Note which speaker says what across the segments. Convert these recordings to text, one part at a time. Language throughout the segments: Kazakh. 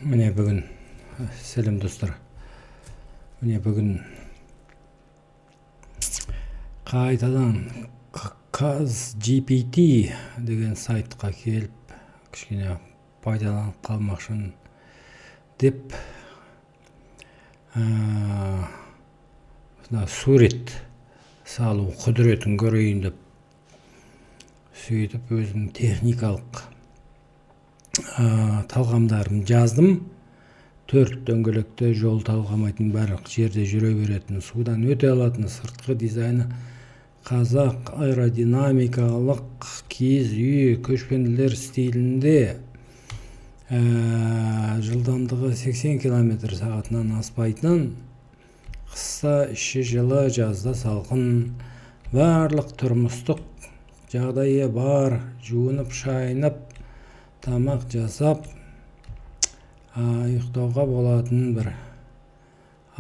Speaker 1: Міне, бүгін, сәлем, достар! Міне, бүгін қайтадан KazGPT деген сайтқа келіп, кішкене пайдаланып қалмақшымын деп, мына сурет салу құдіретін көрейін деп, сөйтіп өзімнің техникалық талғамдарымды жаздым. Төрт дөңгелекті, жол талғамайтын, барлық жерде жүре беретін, судан өте алатын, сыртқы дизайны қазақ аэродинамикалық киіз үй, көшпенділер стилінде, жылдамдығы 80 километр сағатынан аспайтын, қыста іші жылы, жазда салқын, барлық тұрмыстық жағдайы бар, жуынып шайынып, тамақ жасап, ұйықтауға болатын бір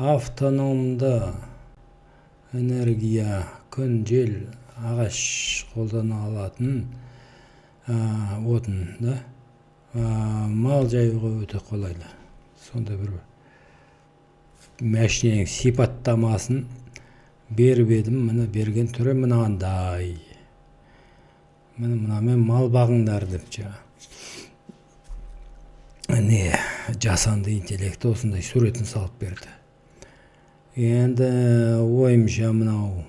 Speaker 1: автономды энергия, күн, жел, ағаш қолдана алатын отын да, мал жаюға өте қолайлы. Сондай бір мәшиненің сипаттамасын беріп едім. Міне, берген түрі мынандай. Міне, мынамен мал бағыңдар деп, жаңағы не, жасанды интеллект осындай суретін салып берді. Енді ойымша, мынау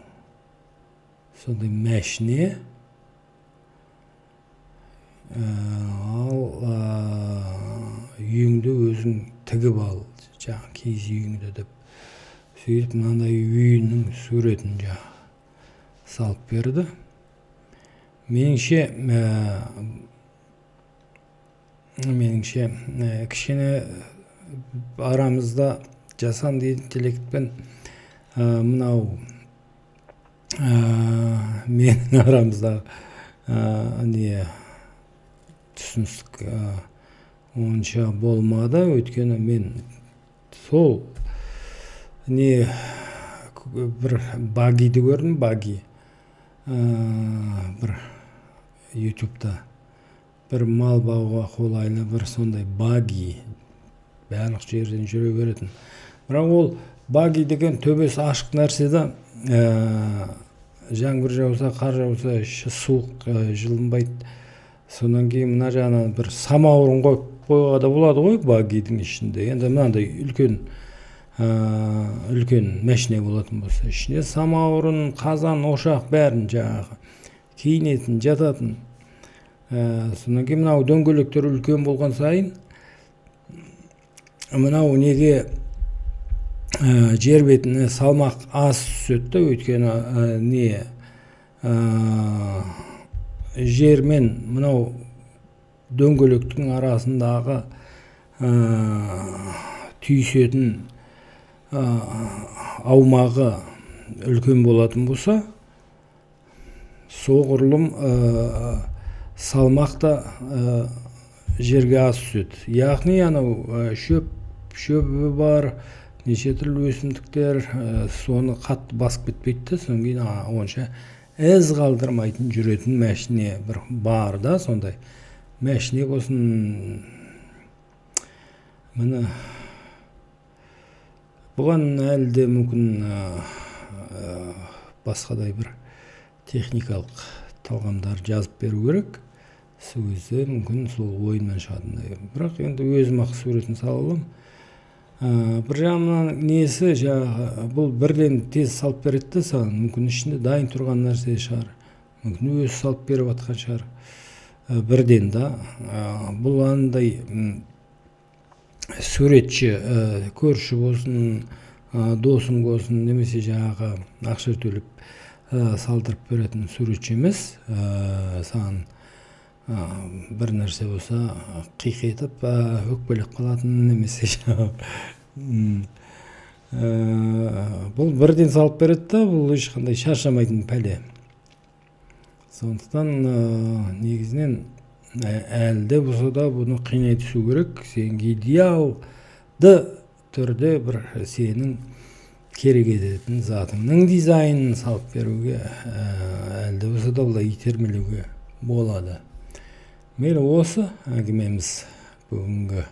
Speaker 1: сондай мәшине. Ал үйіңді өзің тігіп ал, жаңағы киіз үйіңді деп, сөйтіп мынандай үйінің суретін жаңағы салып берді. Меніңше, кішкене арамызда жасанды интеллектпен мынау менің арамызда не, түсіністік онша болмады. Өйткені мен сол не, бір багиді көрдім, баги, бір Ютубта бір мал бағуға қолайлы бір сондай баги, барлық жерден жүре беретін. Бірақ ол баги деген төбесі ашық нәрсе да, жаңбыр жауса, қар жауса, іші суық, жылынбайды. Содан кейін мына жағынан бір самаурын қойып қоюға да болады ғой багидің ішінде. Енді мынандай үлкен, үлкен мәшине болатын болса, ішіне самаурын, қазан, ошақ, бәрін, жаңағы киінетін, жататын. Содан кейін мынау дөңгелектер үлкен болған сайын мынау неге, жер бетіне салмақ аз түседі да. Өйткені не, жер мен мынау дөңгелектің арасындағы түйісетін аумағы үлкен болатын болса, соғұрлым салмақ та жерге аз түседі. Яғни анау шөбі бар, неше түрлі өсімдіктер, соны қатты басып кетпейді да. Содан кейін онша із қалдырмайтын жүретін мәшине бір бар да. Сондай мәшине болсын. Міне, бұған әлі де мүмкін басқадай бір техникалық талғамдар жазып беру керек. Сол кезде мүмкін сол ойымнан шығатындай. Бірақ енді өзім ақ суретін сала аламын. Бір жағынан несі, жаңағы бұл бірден тез салып береді да саған. Мүмкін, ішінде дайын тұрған нәрсе шығар, мүмкін, өзі салып беріп жатқан шығар бірден да. Бұл андай суретші, көрші болсын, досың болсын немесе жаңағы ақша төлеп салдырып беретін суретші емес. Саған бір нәрсе болса, қиқ етіп, өкпелеп қалатын немесе жаңағы бұл бірден салып береді да. Бұл ешқандай шаршамайтын пәле. Сондықтан негізінен әлі де болса да бұны қинай түсу керек. Сен идеалды түрде бір сенің керек ететін затыңның дизайнын салып беруге әлі де болса да былай итермелеуге болады. Мейлі, осы әңгімеміз бүгінгі.